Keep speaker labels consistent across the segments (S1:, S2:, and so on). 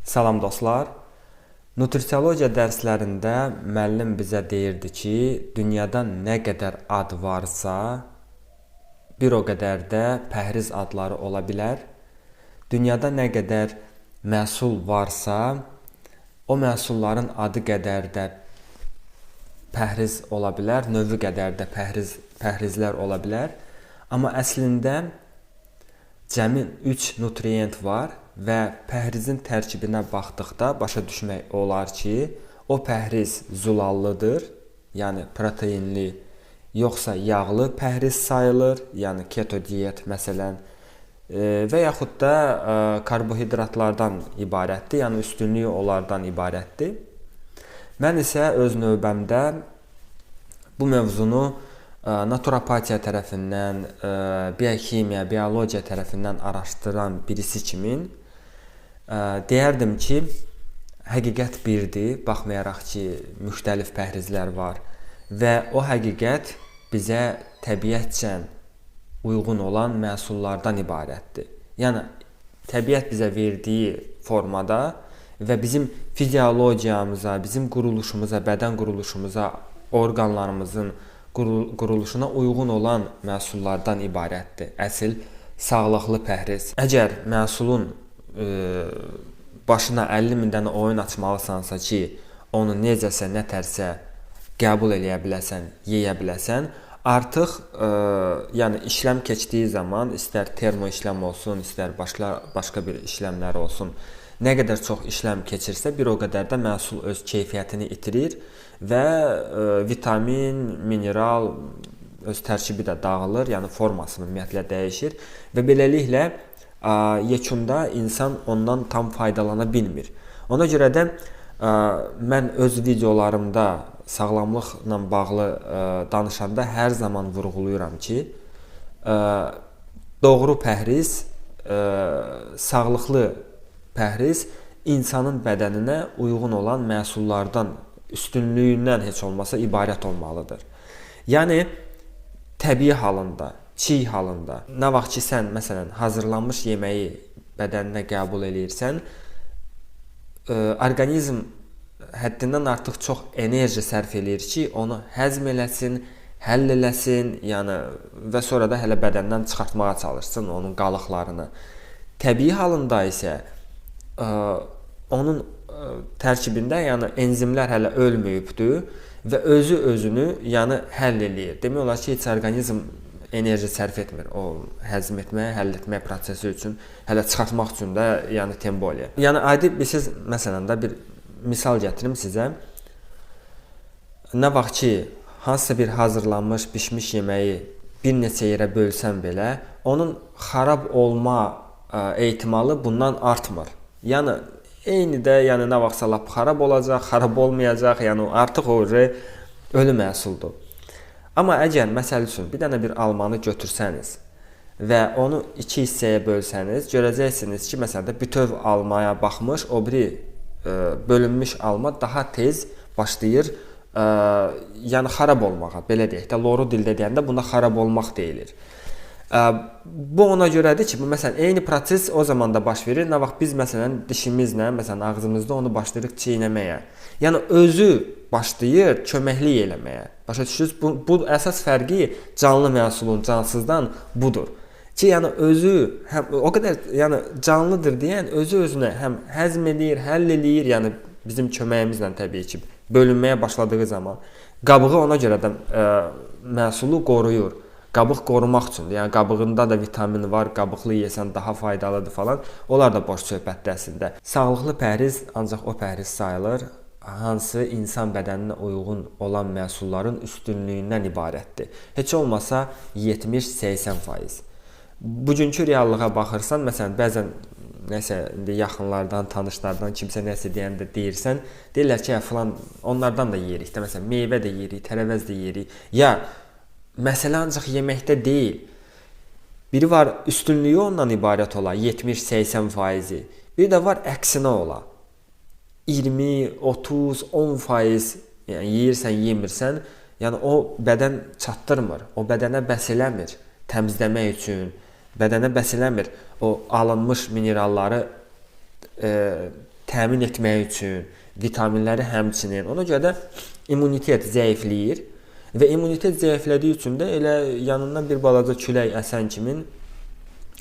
S1: Salam dostlar. Nutrisiologiya dərslərində müəllim bizə deyirdi ki, dünyada nə qədər ad varsa, bir o qədər də pəhriz adları ola bilər. Dünyada nə qədər məhsul varsa, o məhsulların adı qədər də pəhriz ola bilər, növü qədər də pəhrizlər ola bilər. Amma əslində cəmi 3 nutrient var və pəhrizin tərkibinə baxdıqda başa düşmək olar ki, o pəhriz zulallıdır, yəni proteinli, yoxsa yağlı pəhriz sayılır, yəni keto diyet məsələn, və yaxud da karbohidratlardan ibarətdir, yəni üstünlüyü onlardan ibarətdir. Mən isə öz növbəmdə bu mövzunu naturopatiya tərəfindən, biokimiya, biologiya tərəfindən araşdıran birisi kimin deyərdim ki, həqiqət birdir, baxmayaraq ki, müxtəlif pəhrizlər var və o həqiqət bizə təbiətcə uyğun olan məhsullardan ibarətdir. Yəni təbiət bizə verdiyi formada və bizim fiziologiyamıza, bizim quruluşumuza, bədən quruluşumuza, orqanlarımızın quruluşuna uyğun olan məhsullardan ibarətdir. Əsl sağlıqlı pəhriz. Əgər məhsulun başına 50 min dənə oyun açmalısansa ki, onu necəsə, nətərsə qəbul eləyə biləsən, yeyə biləsən, artıq yəni işləm keçdiyi zaman, istər termo işləm olsun, istər başqa bir işləmlər olsun, nə qədər çox işləm keçirsə, bir o qədər də məhsul öz keyfiyyətini itirir və vitamin, mineral öz tərkibi də dağılır, yəni forması ümumiyyətlə dəyişir və beləliklə yekunda insan ondan tam faydalana bilmir. Ona görə də mən öz videolarımda sağlamlıqla bağlı danışanda hər zaman vurğuluyuram ki, doğru pəhriz, sağlıqlı pəhriz insanın bədəninə uyğun olan məhsullardan, üstünlüyündən heç olmasa ibarət olmalıdır. Yəni təbii halında, çiğ halında, nə vaxt ki sən məsələn hazırlanmış yeməyi bədəninə qəbul eləyirsən, orqanizm həddindən artıq çox enerji sərf eləyir ki, onu həzm eləsin, həll eləsin, yəni və sonra da hələ bədəndən çıxartmağa çalışsın onun qalıqlarını. Təbii halında isə onun tərkibində, yəni enzimlər hələ ölməyibdir və özü özünü, yəni həll eləyir. Demək olar ki, heç orqanizm enerji sərf etmir o həzm etməyə, həll etmək prosesi üçün, hələ çıxartmaq üçün də, yəni temboliya. Yəni adi bir siz məsələn də bir misal gətirim sizə. Nə vaxt ki hansısa bir hazırlanmış, bişmiş yeməyi bir neçə yerə bölsən belə, onun xarab olma ehtimalı bundan artmır. Yəni eyni də, yəni nə vaxtsa lap xarab olacaq, xarab olmayacaq, yəni artıq o ölü məhsuldur. Amma əgər məsəl üçün bir dənə bir almanı götürsəniz və onu iki hissəyə bölsəniz, görəcəksiniz ki, məsələn də bütöv almaya baxmış, o biri bölünmüş alma daha tez başlayır, yəni xarab olmağa, belə deyək də, loru dildə deyəndə buna xarab olmaq deyilir. Bu ona görədir ki, bu məsələn eyni proses o zaman da baş verir. Nə vaxt biz məsələn dişimizlə, məsələn ağzımızda onu başlayırıq çiynəməyə. Yəni özü başlayır köməklik eləməyə. Başa düşürsünüz? Bu əsas fərqi canlı məhsulun cansızdan budur. Ki, yəni özü həm o qədər, yəni canlıdır deyən özü özünə həm həzm eləyir, həll eləyir, yəni bizim köməyimizlə təbii ki, bölünməyə başladığı zaman qabığı ona görə də məhsulu qoruyur. Qabıq qorumaq üçündür. Yəni qabığında da vitamin var, qabıqlı yeyəsən daha faydalıdır falan. Onlar da boş söhbətdir əslində. Sağlıqlı pəhriz ancaq o pəhriz sayılır, hansı insan bədəninə uyğun olan məhsulların üstünlüyündən ibarətdir. Heç olmasa 70-80%. Bugünkü reallığa baxırsan, məsələn, bəzən nəsə indi yaxınlardan, tanışlardan kimsə nəsə deyəndə deyirsən, deyirlər ki, filan onlardan da yeyirik də, məsələn, meyvə də yeyirik, tərəvəz də yeyirik. Ya məsələ ancaq yeməkdə deyil. Biri var üstünlüyü ondan ibarət ola, 70-80%. Bir də var əksinə ola. 20, 30, 10%, yəni yeyirsən, yemirsən, yəni o bədən çatdırmır, o bədənə bəs eləmir təmizləmək üçün, bədənə bəs eləmir o alınmış mineralları təmin etmək üçün, vitaminləri həmçinin. Ona görə də immunitet zəifləyir və immunitet zəiflədiyi üçün də elə yanından bir balaca külək əsən kimin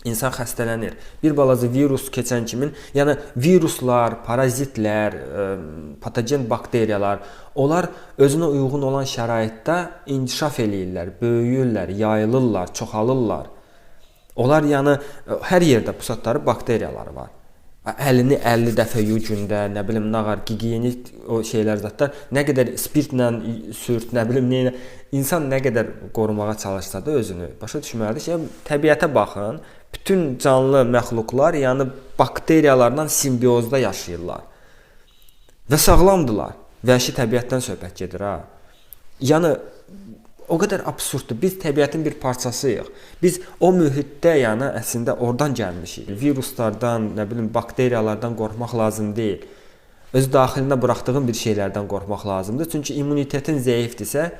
S1: insan xəstələnir. Bir balaca virus keçən kimin, yəni viruslar, parazitlər, patogen bakteriyalar, onlar özünə uyğun olan şəraitdə inkişaf eləyirlər, böyüyürlər, yayılırlar, çoxalırlar. Onlar yəni hər yerdə pusatları bakteriyalar var. Əlini 50 dəfə yu gündə, nə bilim, nə var, gigiyenik o şeylər zətlər, nə qədər spirtlə sürt, nə bilim, nə ilə, insan nə qədər qorumağa çalışsa da özünü, başa düşməlidir ki, təbiətə baxın, bütün canlı məxluqlar, yəni bakteriyalarla simbiozda yaşayırlar və sağlamdırlar. Vəhşi təbiətdən söhbət gedir ha. Yəni o qədər absurddur. Biz təbiətin bir parçasıyıq. Biz o mühitdə, yəni əslində oradan gəlmişik. Viruslardan, nə bilim, bakteriyalardan qorxmaq lazım deyil. Öz daxilinə buraxdığın bir şeylərdən qorxmaq lazımdır. Çünki immunitetin zəifdirsə,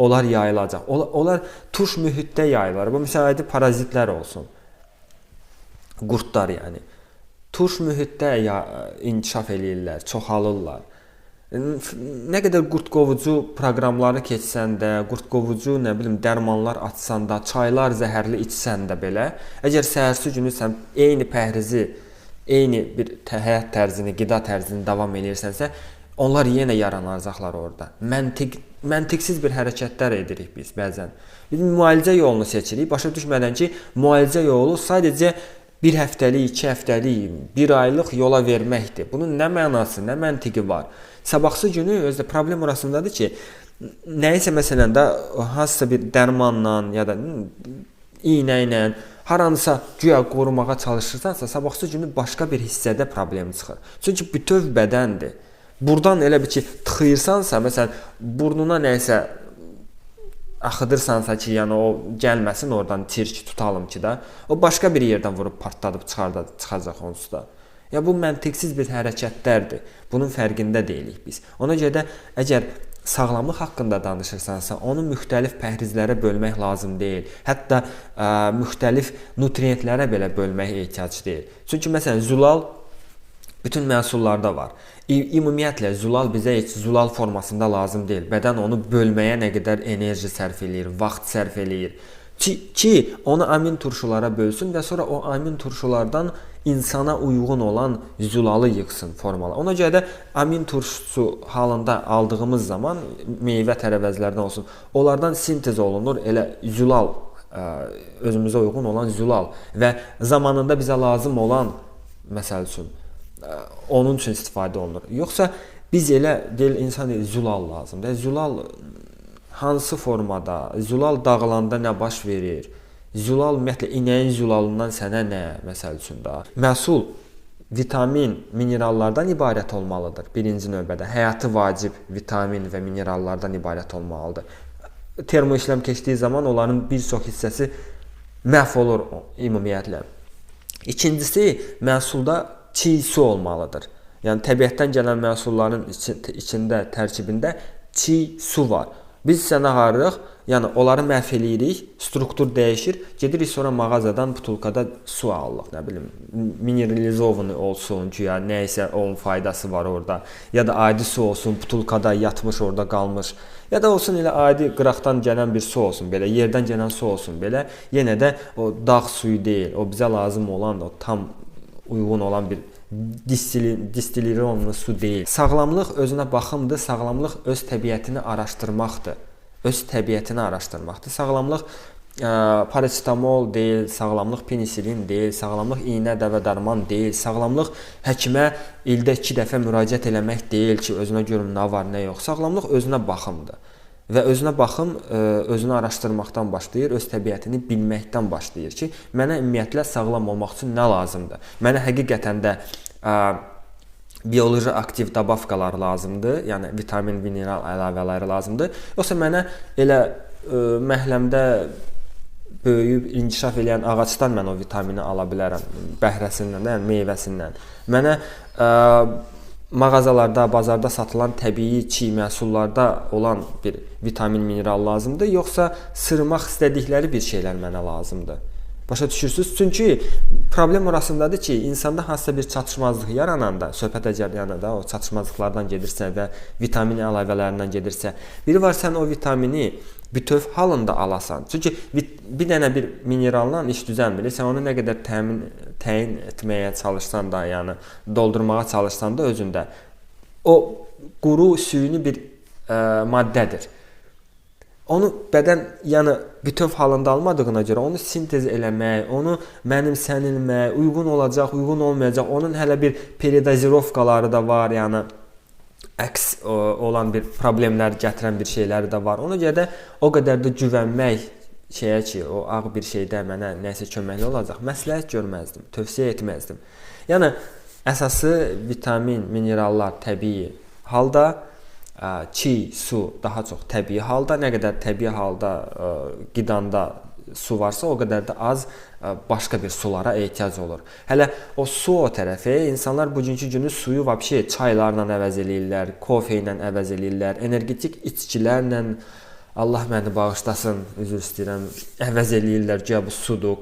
S1: onlar yayılacaq. Onlar turş mühitdə yayılır. Bu məsələn adi parazitlər olsun. Qurdlar yəni. Turş mühitdə inkişaf eləyirlər, çoxalırlar. Nə qədər qurd qovucu proqramları keçsən də, qurd qovucu, nə bilim, dərmanlar atsan da, çaylar zəhərli içsən də belə, əgər səhərsi günü sən eyni pəhrizi, eyni bir həyat tərzini, qida tərzini davam eləyirsənsə, onlar yenə yaranacaqlar orada. Məntiqsiz bir hərəkətlər edirik biz bəzən. Biz müalicə yolunu seçirik, başa düşmədən ki, müalicə yolu sadəcə bir həftəlik, 2 həftəlik, bir aylıq yola verməkdir. Bunun nə mənası, nə məntiqi var? Sabahsı günü özdə problem orasındadır ki, nəyisə məsələn də hansısa bir dərmanla ya da iynə ilə haranısa güya qorumağa çalışırsansa, sabahsı günü başqa bir hissədə problem çıxır. Çünki bütöv bədəndir. Buradan elə bir ki, tıxıyırsansa, məsələn, burnuna nəyisə axıdırsansa ki, yəni o gəlməsin oradan çirk tutalım ki də, o başqa bir yerdən vurub partladıb çıxacaq onsuz da. Ya bu məntiqsiz bir hərəkətlərdir. Bunun fərqində deyilik biz. Ona görə də əgər sağlamlıq haqqında danışırsansa, onu müxtəlif pəhrizlərə bölmək lazım deyil. Hətta müxtəlif nutrientlərə belə bölmək ehtiyac deyil. Çünki məsələn zülal bütün məhsullarda var. Ümumiyyətlə zülal bizə heç zülal formasında lazım deyil. Bədən onu bölməyə nə qədər enerji sərf eləyir, vaxt sərf eləyir. Ki onu amin turşulara bölsün və sonra o amin turşulardan insana uyğun olan zülalı yığsın formala. Ona görə də amin turşusu halında aldığımız zaman meyvə tərəvəzlərdən olsun, onlardan sintez olunur elə zülal, özümüzə uyğun olan zülal və zamanında bizə lazım olan məsəl üçün onun üçün istifadə olunur. Yoxsa biz elə deyil, insan deyil, zülal lazımdır. Zülal hansı formada, zülal dağılanda nə baş verir? Zülal ümumiyyətlə inəyin zülalından sənə nə, məsəl üçün də? Məhsul vitamin, minerallardan ibarət olmalıdır. Birinci növbədə həyatı vacib vitamin və minerallardan ibarət olmalıdır. Termo işləm keçdiyi zaman onların bir çox hissəsi məhv olur ümumiyyətlə. İkincisi, məhsulda çiğ su olmalıdır. Yəni təbiətdən gələn məhsulların içində, tərkibində çiğ su var. Biz isə nə ararıq? Yəni onları məhv eləyirik, struktur dəyişir. Gedirik sonra mağazadan butulkada su alırıq, nə bilim, mineralizovanı olsun ki, ya nə isə onun faydası var orada. Ya da adi su olsun, butulkada yatmış, orada qalmış. Ya da olsun elə adi qıraqdan gələn bir su olsun belə, yerdən gələn su olsun belə. Yenə də o dağ suyu deyil, o bizə lazım olan, o tam uyğun olan bir distilirованlı su deyil. Sağlamlıq özünə baxımdır, sağlamlıq öz təbiətini araşdırmaqdır. Öz təbiətini araşdırmaqdır. Sağlamlıq parasetamol deyil, sağlamlıq penisilin deyil, sağlamlıq iynə, dəvə dərman deyil, sağlamlıq həkimə ildə 2 dəfə müraciət eləmək deyil ki, özünə görüm nə var, nə yox. Sağlamlıq özünə baxımdır. Və özünə baxım özünü araşdırmaqdan başlayır, öz təbiətini bilməkdən başlayır ki, mənə ümumiyyətlə sağlam olmaq üçün nə lazımdır? Mənə həqiqətən də bioloji aktiv dabavkalar lazımdır, yəni vitamin, mineral əlavələri lazımdır. Yoxsa mənə elə məhəlləmdə böyüyüb inkişaf eləyən ağacdan mən o vitamini ala bilərəm, bəhrəsindən də, yəni meyvəsindən. Mənə mağazalarda, bazarda satılan təbii çiğ məhsullarda olan bir vitamin, mineral lazımdır, yoxsa sırmaq istədikləri bir şeylər mənə lazımdır? Başa düşürsüz? Çünki problem orasındadır ki, insanda hansısa bir çatışmazlıq yarananda, söhbət əgər yəni də o çatışmazlıqlardan gedirsə və vitamin əlavələrindən gedirsə, biri var sən o vitamini bütöv halında alasan. Çünki bir dənə bir mineralla iş düzəlmir. Sən onu nə qədər təyin etməyə çalışsan da, yəni doldurmağa çalışsan da özündə o quru süni bir maddədir. Onu bədən yəni bütöv halında almadığına görə onu sintez eləmək, onu mənimsənilmək, uyğun olacaq, uyğun olmayacaq, onun hələ bir periodizirovkaları da var, yəni əks olan bir problemlər gətirən bir şeyləri də var. Ona görə də o qədər də güvənmək şeyə ki, o ağ bir şeydə mənə nəsə köməkli olacaq, məsləhət görməzdim, tövsiyə etməzdim. Yəni əsası vitamin, minerallar təbii halda, çiy su daha çox təbii halda, nə qədər təbii halda qidanda su varsa, o qədər də az başqa bir sulara ehtiyac olur. Hələ o su o tərəfi, insanlar bugünkü günü suyu vəbşe çaylarla əvəz eləyirlər, kofe ilə əvəz eləyirlər, energetik içkilərlə, Allah məni bağışlasın, üzr istəyirəm, əvəz eləyirlər, güya bu sudur,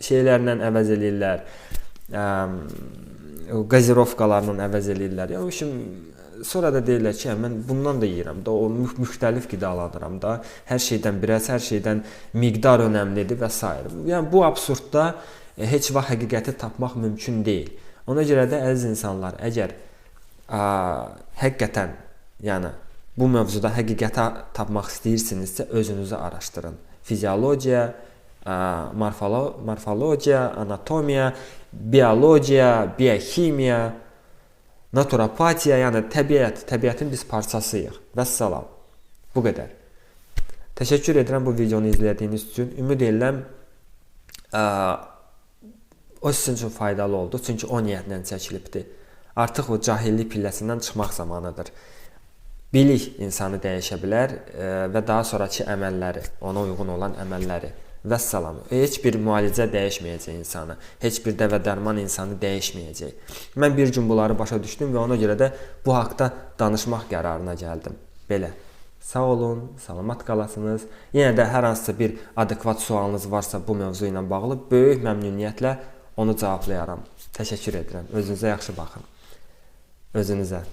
S1: şeylərlə əvəz eləyirlər, qazirovkalarla əvəz eləyirlər. Yəni, şimdi, sonra da deyirlər ki, mən bundan da yeyirəm də, o müxtəlif qidalanıram da, hər şeydən biraz, hər şeydən miqdar önəmlidir və s. Yəni bu absurdda heç vaxt həqiqəti tapmaq mümkün deyil. Ona görə də əziz insanlar, əgər həqiqətən, yəni bu mövzuda həqiqəti tapmaq istəyirsinizsə, özünüzü araşdırın. Fiziologiya, morfologiya, anatomiya, biologiya, bioximiya, naturopatiya, yəni təbiət, təbiətin biz parçasıyıq. Vəssalam. Bu qədər. Təşəkkür edirəm bu videonu izlədiyiniz üçün. Ümid edirəm o sizin üçün faydalı oldu. Çünki o niyyətlə çəkilibdir. Artıq o cahillik pilləsindən çıxmaq zamanıdır. Bilik insanı dəyişə bilər və daha sonrakı əməlləri, ona uyğun olan əməlləri. Vəssalam. Heç bir müalicə dəyişməyəcək insanı. Heç bir dəvə dərman insanı dəyişməyəcək. Mən bir gün bunları başa düşdüm və ona görə də bu haqda danışmaq qərarına gəldim. Belə. Sağ olun, salamat qalasınız. Yenə də hər hansısa bir adekvat sualınız varsa bu mövzu ilə bağlı böyük məmnuniyyətlə onu cavablayaram. Təşəkkür edirəm. Özünüzə yaxşı baxın. Özünüzə.